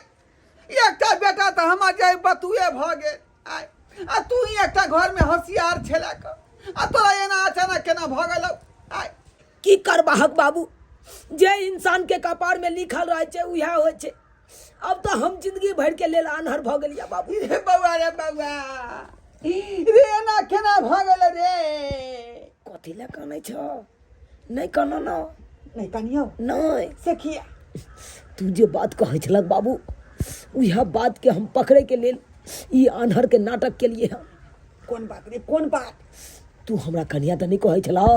C: एकटा बेटा तऽ हमर जे बतुए भऽ गेल। आय आ तू ही एकटा घर में होशियार छेला क आ तोरा एना अचानक केना भऽ गेलौ? आय
A: की करबाहक बाबू, जे इंसान के कपार में लिखल रहै छै उएह होइ छै। अब तऽ हम जिंदगी भर के लेल आन्हर भऽ गेलियै बाबू।
C: रे बौआ रे बौआ रे एना केना भऽ गेलै रे?
A: कथी लए कानै छौ? नहि कानऽ ना।
C: नहि कानियौ?
A: नहि।
C: से किया?
A: तू जे बात कहै छलक बाबू उएह बात के हम पकड़े के लेल ई आन्हर के नाटक केलिए हन।
C: कोन बात रे कोन बात?
A: तू हमरा कनिया तऽ नहि कहै छलह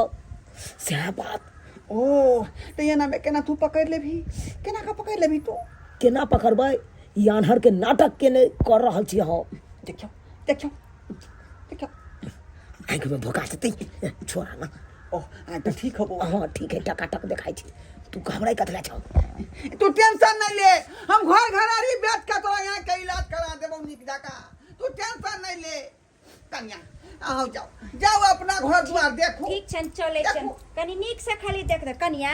A: सएह बात।
C: ओ तऽ एना में केना तू पकड़ लेबही? केना के पकड़ लेबही तू?
A: केना पकड़बै? ई आन्हर के नाटक केने कर रहल छी हम।
C: देखियौ देखियौ देखियौ
A: आँखि में भोका जेतै छोड़ा ना।
C: ओ आ तऽ ठीक हो बौआ।
A: हाँ ठीक है, टकाटक देखाइ छै। तू घबराइ कथी लए छौ?
C: तू टेंशन नहीं ले, हम घर घरारी बेच के तोरा यहाँ के इलाज करा देबौ नीक जकाँ। तू टेंशन नहीं ले। कन्या अहाँ जाओ जाओ अपना घर द्वार देखू।
F: ठीक छनि चलै छनि
C: देखू।
F: कनी नीक से खाली देख दे। कनिया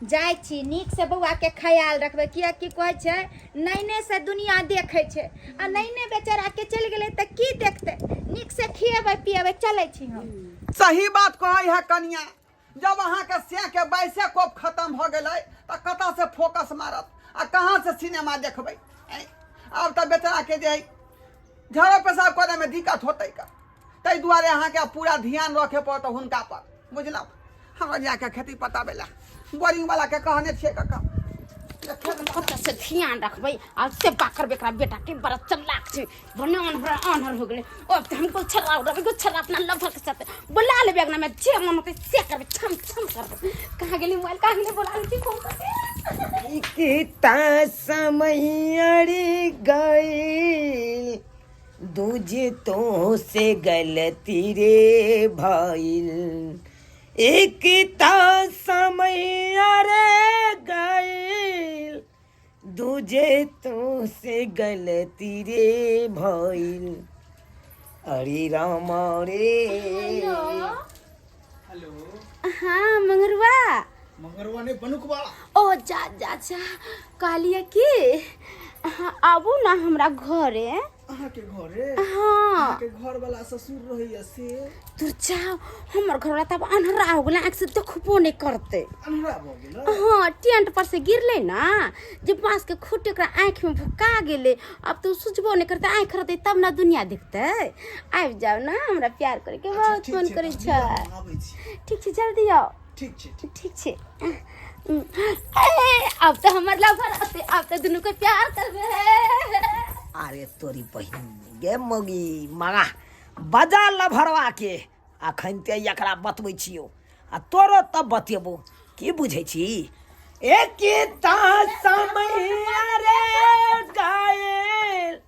F: जाइ छी नीक से बौआ के ख्याल रखबै, कियाकि कहै छै नैने से दुनिया देखै छै आ नैने बेचारा के चलि गेलै तऽ की देखतै। नीक से खिएबै पिएबै। चलै छी हम।
C: सही बात कहै है कनिया, जब अहाँ के से के बाइसे कोप खत्म भऽ गेलै तऽ कतऽ से फोकस मारत आ कहाँ से सिनेमा देखबै? आब तऽ बेचारा के जे झाड़ा पेशाब करे में दिक्कत होतै का, ताहि दुआरे अहाँके पूरा ध्यान रखे पड़त हुनका पर, बुझलहुँ? हमरा जाके खेती पटाबै ला बोरिंग वाला के कहने छियै कक्का।
D: कतऽ से ध्यान रखबै आ सेवा करबै एकरा बेटा के। बड़ा चलाक छै, भने अनहर अनहर हो गेलै। अब तऽ हम गुच्छरा उड़बै, गुच्छरा अपना लभर के साथ बोला लेबै अंगना में, जे मन होतै से करबै, छम छम करबै। कहाँ गेली मोबाइल, कहाँ गेली? बोला लै छी फोन करके।
B: किता समय अड़ी गईल दूजे तो से गलती रे भइल। एकता समय अरे गईल दूजे तो से गलती रे भइल। अरे राम रे।
D: हेलो।
E: हेलो।
D: हाँ मंगरुआ।
E: मंगरुआ नहीं, बनुकवा।
D: ओ जा जा जा, कहलिए कि अहाँ आबू ना हमरा घरे।
E: अहाँ के घरे?
D: हाँ।
E: अहाँ के घर वाला ससुर रहैया से?
D: तू जाओ, हमर घर वाला तब अन्हरा हो गेलै, आँख से देखबो नहीं करते।
E: अन्हरा भऽ गेलै?
D: हाँ, टेंट पर से गिरले ना, जे बांस के खूंटी ओकरा आँखि में भुका गेलै, अब तो सुझबो नहीं करते, आँखि रहतै तब ना दुनिया देखतै। आबि जाओ ना, हमरा प्यार करे के
E: अच्छा,
D: बहुत
E: ठीक
D: मन
E: छै,
D: करै
E: तऽ
D: छै।
E: हम आबै छी।
D: ठीक छै, जल्दी आउ।
E: ठीक छै, ठीक।
D: ठीक छै। ए, अब तऽ हमर लवर अते, अब तऽ दुनू के प्यार करबै।
A: अरे तोरी बहिन गे मौगी, मगा बजा लभरवा के, अखन ते एकरा बतबै छियौ आ तोरो तब बतेबो। की बुझै छी? एक समय रे गायल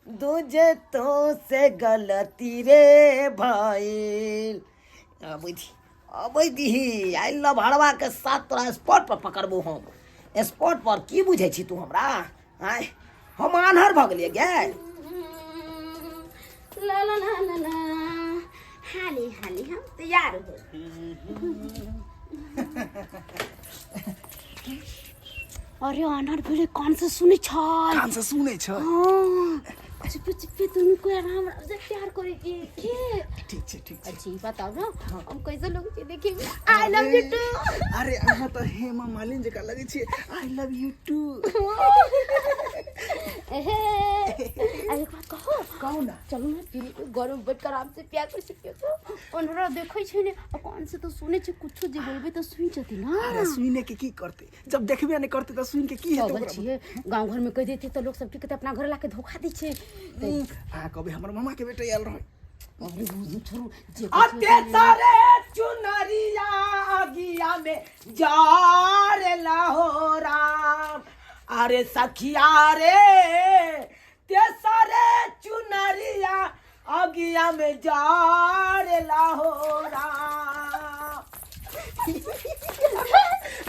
A: दूजे तो से गलती रे भइल। अबै दी, अबै दीही, आइ लभरवा के साथ तोरा स्पॉट पर पकड़बो हम, स्पॉट पर। की बुझै छी तू हमरा? आँय, हम आन्हर भऽ गेलियै गे?
D: ला ला ला ला ला, हाली हाली हम तैयार हो। अरे आन्हर भेलै, कान से सुनै छै।
E: कान से सुनै छै?
D: हाँ, चुपे चुपे दुनू को आराम आराम से प्यार करे के के।
E: ठीक छै, ठीक छै।
D: अच्छा ई बताओ ना, हम कैसे लोग छी देखे में? I love you to.
E: अरे अहाँ तऽ हेमा मालिनी जकाँ लगै छियै। I love you two.
D: एहे, अरे एक बात कहो।
E: कहू ना।
D: चलू ना, दुनू को घर में बैठ कर आराम से प्यार कर सकते हो। ओनरा देखै छै ने, आ कान से तो सुनै छै, कुछो जे बोलबै तऽ सुनि जेतै ना।
E: अरे सुने के की करते, जब देखबे नहीं करते तऽ सुन के की हेतै
D: पागल
E: ओकरा?
D: छियै, गाँव घर में कहि देतै तऽ लोक सब की कहतै? अपना घर ला के धोखा दै छै।
E: अहाँ कहबै हमर मामा के बेटा आयल रहै।
D: अरे बुझू छोड़ू जे
A: अते सारे चुनरिया अगिया में जार हो राम, अरे सखिया रे, ते सारे चुनरिया अगिया में जार हो राम।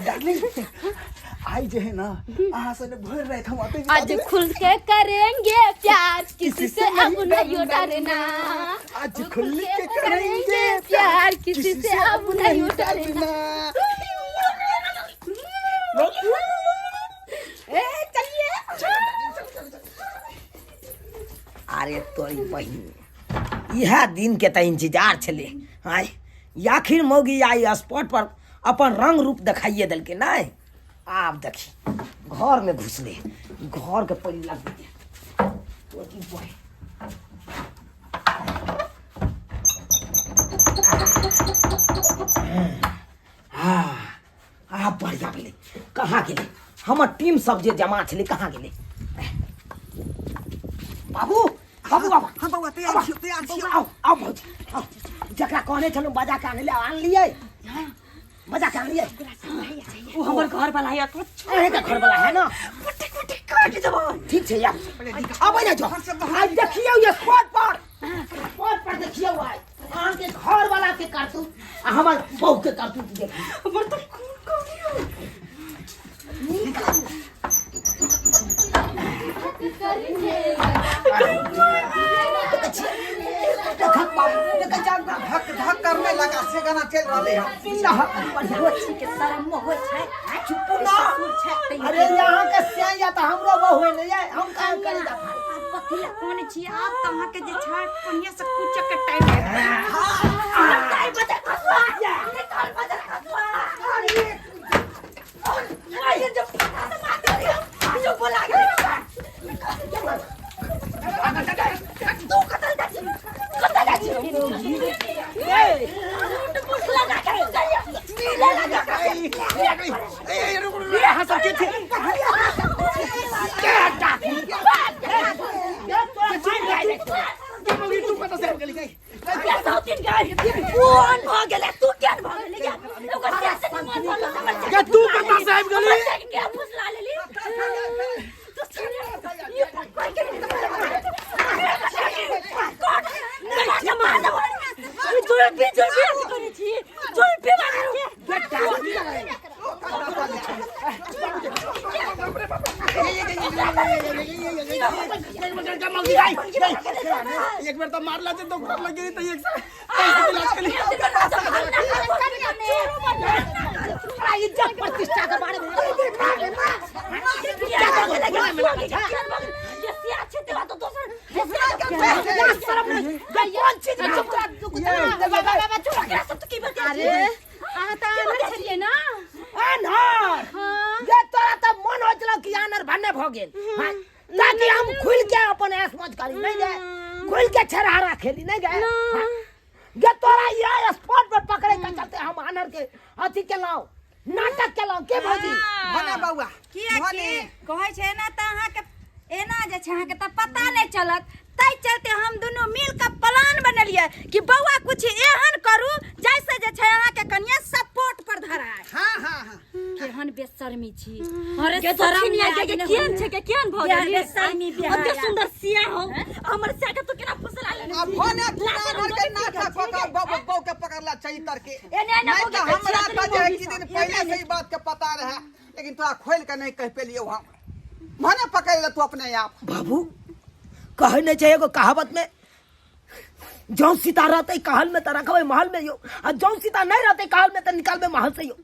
E: डार्लिंग, आई जे है ना अहाँ सने भरि राति हम अतै।
D: आज खुल के करेंगे प्यार, किसी से अब नहीं डरना।
E: आज खुल के करेंगे
D: प्यार, किसी से अब नहीं डरना। ए चलिए।
A: अरे तोरी बहिन, इएह दिन के तऽ इंतजार छलै। आँय, आखिर मौगी आई स्पॉट पर अपन रंग रूप देखाइए देलकै। नहि, आब देखी, घर में घुसले, घर के पहिले लग तोरी बहिन। हाँ, आब बढ़िया भेलै। कहाँ गेलै हमर टीम सब जे जमा छलै, कहाँ गेलै? बाबू, बाबू, बाबू।
C: हाँ बौआ, तैयार छियौ, तैयार छियौ।
A: आओ आओ भौजी, आओ। जकरा कहने छलहुँ बजा के आनले, आनलियै? बजा के आनलियै?
H: ओ हमर घर वाला है।
A: अहें के घर वाला है ना?
H: कुटी कुटी काट देबो।
A: ठीक छै, यार आबै ना जो। आइ देखियौ ये स्पॉट पर, स्पॉट पर देखियौ आइ अहाँ के घर वाला के करतूत आ हमर बहू के करतूत देखियौ।
H: हमर तऽ खून कमियो।
A: देखक बाबू, देखै छै?
C: धक धक करने लगा से गाना चलि रहलै हन।
F: बच्ची के शरम होइ छै।
A: चुप ना।
F: ससुर छै तैयो।
A: अरे यहाँ के सिया तऽ हमरो बहू है ने, हम काम करे जा।
F: आब कथी लए कोन छी? आब तऽ अहाँके जे छै बढ़िआँ से कुचक के टाइम आबि गेल।
E: अहाँ सब के छी? तू कतऽ से आबि गेली गई?
F: कोन भऽ गेलै? तू केहन भऽ गेलै गे? ओकर से से मन भऽ गेल हमर।
E: गे, तू कतऽ से आबि गेली?
F: के फुसला लेली तू? ये पकड़ के
H: जुल्फी जुल्फी करै छी, जुल्फी मारू।
E: एक बेर तऽ मारला छै, डॉक्टर लग गेली तऽ एक साल इलाज के लिए।
A: प्रतिष्ठा के बारे में शर्म नहीं कोन चीज में
D: अरे अहाँ तऽ आनर छलियै ने
A: अनहर ये तोरा तऽ मन होइ छलौ कि आनर भन्ने भऽ गेल हाँ, ताकि हम खुल के अपन ऐश मौज करी नहीं गए खुल के छेड़हारा खेली नहीं गए हाँ, ये तोरा ये स्पॉट पर पकड़े के चलते हम आनर के अथी केलौं नाटक केलौं के भौजी
C: भने बौआ
F: किया
C: भने
F: कि कहै छै एना तऽ अहाँके एना जे छै अहाँके तऽ पता नहि चलत ताहि चलते हम दुनू मिल कऽ प्लान बनेलियै कि बौआ कुछ एहन करू जाहिसँ जे छै अहाँके कनिया सपोर्ट पर धराय
C: हाँ हाँ हाँ
F: केहन बेशर्मी छी अरे
D: के
F: शरम
D: दक्षिण
F: नहि
D: के केहन छै के केहन भऽ
F: बिहार
D: गेल
F: बेशर्मी बिहार
D: ओते सुंदर सिया हो हमर सिया के तू केना फुसला लेने
C: अब भने तू आनर के नाटक कऽ कऽ बौ बौ के पकड़ला चैतर के
F: एने एने
C: नहीं
F: बौ के
C: तो हमरा
F: छियतरी
C: तऽ जे
F: मौगी
C: कि
F: सब।
C: दिन पहले से ही बात के पता रहे लेकिन तोरा खोल के नहीं कह पेलियो हम भने पकड़ ले तू अपने आप
A: बाबू कहै नहि छै एगो कहावत में जौं सीता रहते कहल में तऽ रखबै महल में यो आ जौं सीता नहीं रहते कहल में तऽ निकालबै महल से यो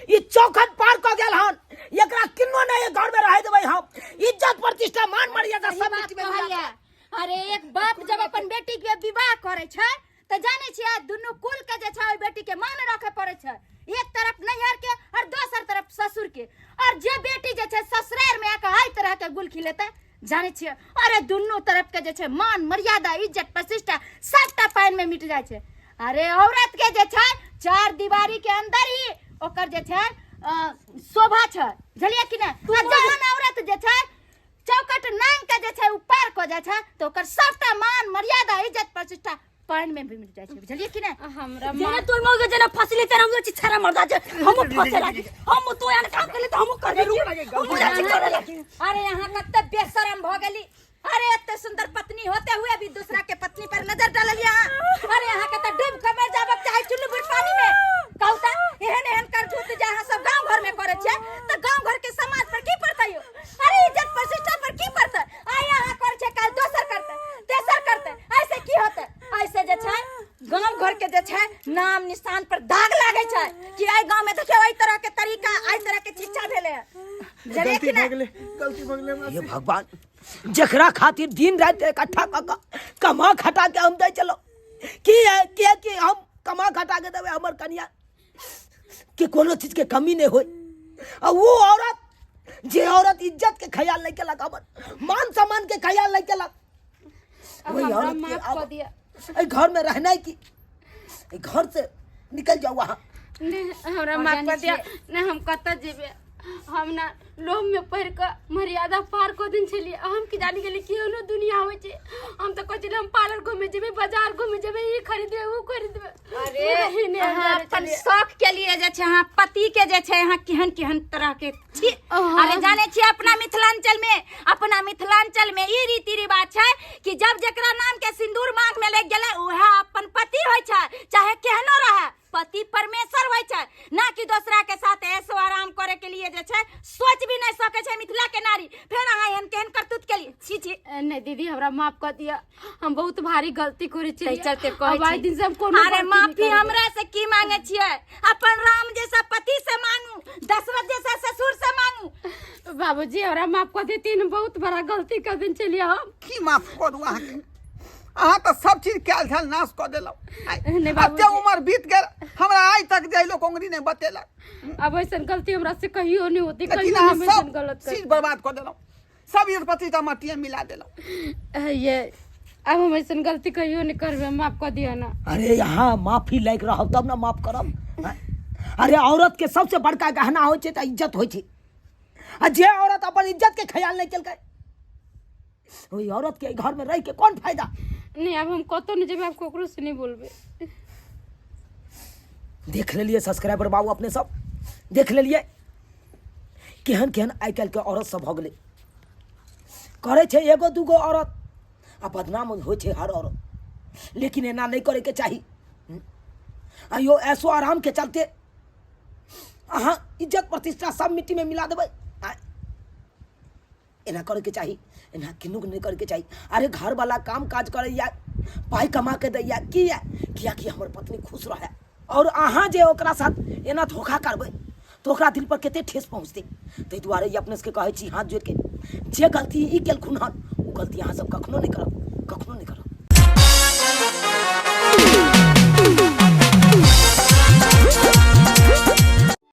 A: ई चौखट पार कऽ गेल हन एकरा किन्नो नहीं घर में रहे देबै हम इज्जत प्रतिष्ठा मान मर्यादा
F: सही
A: सब
F: बात
A: मिट्टी में मिला
F: कहलियै। अरे एक बाप जब अपन बेटी के विवाह करे छै तऽ जानै छियै दुनू कुल के जे छै ओहि बेटी के मान रखे पड़े छै एक तरफ नैहर के और दोसर तरफ ससुर के और जे बेटी जे छै ससुरार में आके हर तरह के गुल खिलेतै जानै छियै अरे दुनू तरफ के जे छै मान मर्यादा इज्जत प्रतिष्ठा सबटा पानि में मिट जाइ छै अरे औरत के जे छै चार दीवारी के अंदर ही ओकर जे छै शोभा छै बुझलियै कि नहि आ जहन औरत जे छै चौकट नांग के जे छै उ पार कऽ जाइ छै तऽ ओकर सबटा मान मर्यादा इज्जत प्रतिष्ठा पानि में भी मिट जाइ छै बुझलियै कि नहि
D: हमरा
H: जेना तोर मौगे जेना फसले तेना हम छी छरा मरदा छै हम फसे लागी हम तो यान काम करले त हम कर दे हम जाची करे लागी
F: अरे यहाँ कते बेशरम भऽ गेली अरे एते सुंदर पत्नी होते हुए भी दूसरा के पत्नी पर नजर डालल यहाँ अरे यहाँ के तऽ डूब के मर जाबक चाहे चुल्लू भर पानी में कहू तऽ एहन एहन करतूत जे अहाँ सब गांव घर में करै छियै तऽ गांव घर के समाज पर की पड़तै यौ अरे इज्जत प्रतिष्ठा पर की पड़तै आइ अहाँ करै छियै काल्हि दोसर करतै तेसर करतै ऐसे की होतै ऐसे जे छै गांव घर के जे छै नाम निशान पर दाग लागै छै कि एहि गांव में देखियौ एहि तरह के तरीका एहि तरह के शिक्षा भेलै हँ बुझलियै कि नहि
E: गलती भऽ गेलै हमरा
A: हे भगवान जकरा खातिर दिन राति इकट्ठा कऽ कऽ कमा खटा के हम दै छलहुँ की है के कि हम कमा खटा के देबै हमर कनिया के कोनो चीज के कमी नहि होय आ वो औरत जे औरत इज्जत के ख्याल नहीं केलक हमर मान सम्मान के ख्याल नहीं केलक वही
D: हमरा
A: औरत के
D: माफ
A: आब
D: कऽ दिअ
A: एहि घर में रहना की एहि घर से निकल जाओ वहाँ
D: नहि हमरा माफ कऽ दिअ नहि हम कतऽ जेबै हम ना लोभ में पढ़ि कऽ मर्यादा पार कऽ देने छलियै हम की जानि गेलियै केहनो दुनिया होइ छै हम तऽ कहै छलियै हम पार्लर घूमे जेबै बाजार घूमे जेबै ई खरीदबै ओ खरीदबै
F: अरे
D: नहि, नहि, हम
F: अहाँ
D: जानै
F: अपन
D: छलियै।
F: शौक के लिए जे छै अहाँ पति के जे छै अहाँ केहन केहन तरह के छी अरे जाने छियै अपना मिथिलांचल में अपना मिथिलांचल में ई रीति रिवाज छै कि जब जेकरा नाम के सिंदूर मांग में लागि गेलै उएह अपन पति होइ छै चाहे केहनो रहै पति परमेश्वर होइ छै ना कि दोसरा के साथ ऐसो आराम करे के लिए जे छै सोच भी नहीं सकै छै मिथिला के नारी फेर अहाँ एहन केहन करतूत के लिए छी छी
D: नहीं दीदी हमरा माफ कर दिया हम बहुत भारी गलती करे
F: ताहि
D: छलियै
F: चलते कहै
D: अब आइ
F: छी।
D: दिन से हम कोनो
F: अरे
D: गलती नहि
F: माफी
D: करबै।
F: हमरा से की मांगे छियै अपन राम जैसा पति से मांगू दशरथ जैसा ससुर से मांगू
D: बाबूजी हमरा माफ कर देतीन बहुत बड़ा गलती कर देने छलियै हम
C: की माफ करू अहाँके अहाँ तऽ सब चीज कयल छल नाश कऽ देलहुँ
D: नहि बाबूजी।
C: एते उमर बीत गेल हमरा आइ तक जे लोक उंगरी नहि बतेलक
D: अब ऐसन गलती हमरा से कहियो नहीं होती
C: लेकिन
D: कहियो
C: अहाँ
D: नहीं हम ऐसन
C: सब
D: गलत
C: चीज बर्बाद कऽ देलहुँ सब इज्जत प्रतिष्ठा मटिये मिला देलहुँ
D: कर ये अब हम ऐसन गलती कहियो नहीं करबे माफ कर दिया ना
A: अरे यहाँ माफी लायक रहब तब ना माफ करब हैं? अरे औरत के सबसे बड़का गहना होइ छै तऽ इज्जत होइ छै आ जे औरत अपन इज्जत के ख्याल नहीं केलकै ओहि औरत के घर में रह के कौन फायदा
D: नहीं अब हम कतौ नहीं जेबै अब ककरो से नहीं बोलबै
A: देख लेलिए सब्सक्राइबर बाबू अपने सब देख लेलिए केहन केहन आइ काल्हिके औरत सब भऽ गेलै करै छै एगो दूगो औरत आ बदनाम होइ छै हर औरत लेकिन एना नहि करैके चाही आ यो ऐसो आराम के चलते अहाँ इज्जत प्रतिष्ठा सब मिट्टी में मिला देबै आ एना करैके चाही एना किन्नुक नहि करैके चाही अरे घरवला काम काज करैया पाइ कमा के दैया किया कियाकि हमर पत्नी खुश रहै और अहाँ जे ओकरा साथ एना धोखा करबै तऽ ओकरा दिल पर कते ठेस पहुँचतै। ताहि दुआरे ई अपने सबके कहै छी हाथ जोड़िके, जे गलती ई केलखुन हन ओ गलती अहाँ सब कखनो नहि करब, कखनो नहि।